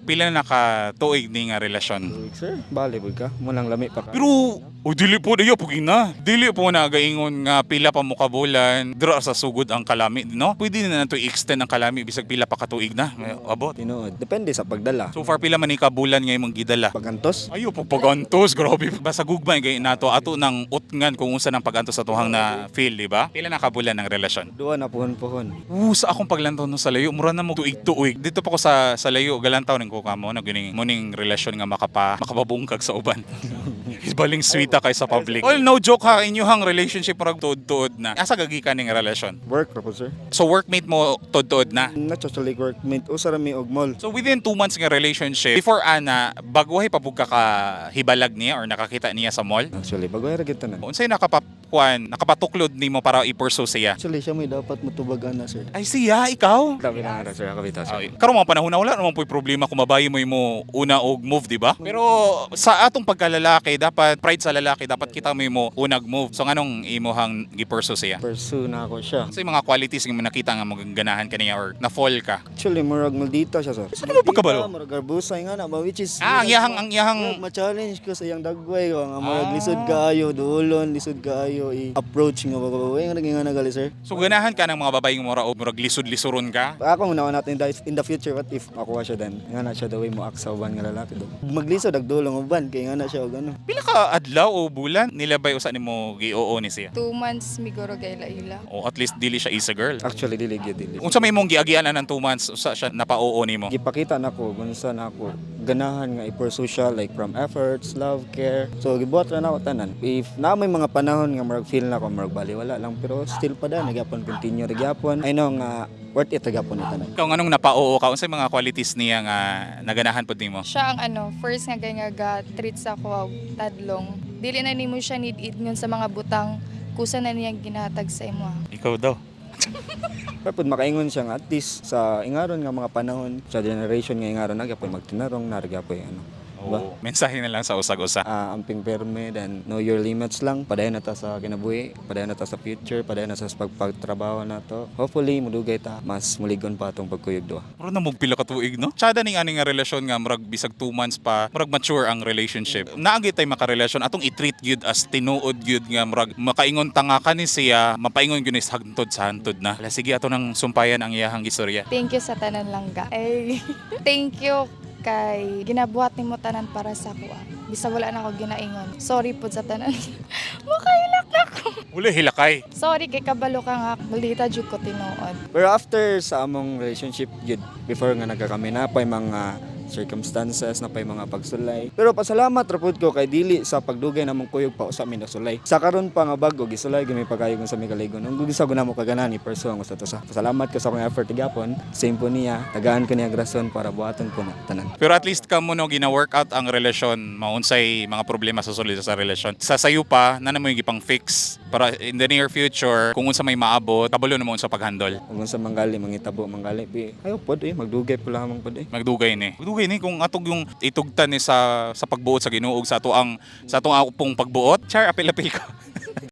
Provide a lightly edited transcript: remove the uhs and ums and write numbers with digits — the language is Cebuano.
Pila na ka tuig ni nga relasyon? Tuig, sir. Bali pud ka. Munang lami pa ka. Pero, o dili po, diyo po na. Dili po na gaingon nga pila pa mo kabulan, dira sa sugod ang kalami, no? Pwede na nato i-extend ang kalami bisag pila pa katuig na. May abot. Tinuod. Depende sa pagdala. So far pila man ni kabulan nga imong gidala? Pagantos. Ayo po pagantos, grabe. Basta gugmay gay nato ato nang utngan kung unsa nang pagantos sa tuhang na feel, di ba? Pila na kabulan ng relasyon? Duha na puhon-puhon. Sa akong paglantaw no sa layo, mura na mo tuig-tuig. Dito pa ko sa layo, galantaw ning ko kamo na gining muning relasyon nga makapabungkag sa uban. Baling sweeta kay sa public. All no joke ha, inyuhang relationship murag tuod-tuod na. Asa gagikan ning relasyon? Work ra po, sir. So workmate mo tuod-tuod na. Not actually workmate. Usa ra mi og mall. So within 2 months nga relationship, before ana, baguhay pa pud ka kahibalag niya or nakakita niya sa mall? Actually, bago ra gyud tanan. Unsay nakapakuan, nakapatuklod nimo para i-pursue siya? Actually, siya may dapat mutubag ana, sir. Ay siya, ikaw? Tabi na ra, sir. Ako bitaw, sir. Ay, karon mga panahon na wala naman po'y problema kung babayi mo mo una og move, di ba? Pero sa atong pagkalalaki, dapat pride sa lalaki, dapat kita mo mo unag move. So nganong imuhang gi-pursue siya? Pursue na ako siya. Sa mga qualities nga mo nakita nga magaganahan kaniya or na-fall ka? Actually, murag maldita siya, sir. Saan mo pagkabalo? Maldita, murag garbusay nga na ba, which is Ah, ang iyahang Murag ma-challenge ko sa iyang dagway ko nga murag lisod kaayo duolon, lisod kaayo i-approach nga babae nga naging nga nagali, sir. So ganahan ka ng mga babaeng mura o murag lisod-lisuron ka? Ako una natin in the future, what if makuha siya, then nga na siya the way mo act sa uban nga lalaki do. Maglisod ag dulong uban kay nga na siya og ano. Pila ka adlaw o bulan nilabay usa nimo gi-oo ni siya? 2 months miguro gay ila. O at least dili siya isa girl. Actually, dili gyud, dili. Unsa may imong giagian ng 2 months usa siya napa-oo nimo? Gipakita nako kung saan ako ganahan nga i-pursue siya, like from efforts, love, care. So gibuhat ra nako tanan. If na may mga panahon nga murag feel na ko murag bali wala lang, pero still pa da nagyapon continue ra gyapon. I know nga worth it ra gyapon ni tanan. Ikaw, nganong napa-oo ka? Unsay mga qualities niya nga naganahan pud nimo? Siya ang ano, first nga gay nga ga treat sa ako og tadlong. Dili na nimo siya need ingon sa mga butang, kusa na niyang ginahatag sa imo. Ikaw daw. Pero pud makaingon siya nga at least sa ingaron nga mga panahon, sa generation nga ingaron na gyapon magtinarong na ra gyapon ano. Ba? Oo. Mensahe na lang sa usag-usa. Amping perme, then know your limits lang. Padayon na ta sa kinabuhi, padayon na ta sa future, padayon na sa pagpagtrabaho na to. Hopefully mudugay ta, mas muligon pa atong pagkuyog duha. Murag na pila ka tuig, no? Tsada ning ani nga relasyon nga murag bisag 2 months pa, murag mature ang relationship. Naagi tay makarelasyon atong i-treat gyud as tinuod gyud nga murag makaingon ta nga kani siya, mapaingon gyud ni sa hangtod sa hantod na. Ala, sige, ato nang sumpayan ang iyahang istorya. Thank you sa tanan langga. Ay, thank you kay ginabuhat nimo tanan para sa ako. Bisag wala na ako ginaingon. Sorry pud sa tanan. Makailak na ko. Wala hilakay. Sorry kay kabalo ka nga maldita jud ko tinuod. Pero after sa among relationship gyud, before nga nagkakami na pa'y mga circumstances na pa'y mga pagsulay. Pero pasalamat ra pud ko kay dili sa pagdugay namong kuyog pa usa mi nasulay. Sa karon pa nga bago gisulay gyud mi pagayon sa mi kaligon. Ang gusto ko namo kaganahan ni pursue ang usa to sa. Pasalamat ko sa akong effort gyapon. Same po niya, tagaan ko niya rason para buhaton ko na tanan. Pero at least kamo no gina-workout ang relasyon, maunsay mga problema sa sulod sa relasyon. Sa sayo pa na mo yung gipang fix para in the near future kung unsa may maabot, kabalo na mo unsa paghandle. Ug unsa manggali mangitabo manggali bi. Ayo pod eh, magdugay po lamang pod eh. Magdugay ni. Magdugay ni kung atog yung itugtan ni sa pagbuot sa Ginoo ug sa ato ang sa atong akong pagbuot. Char, apil-apil ko.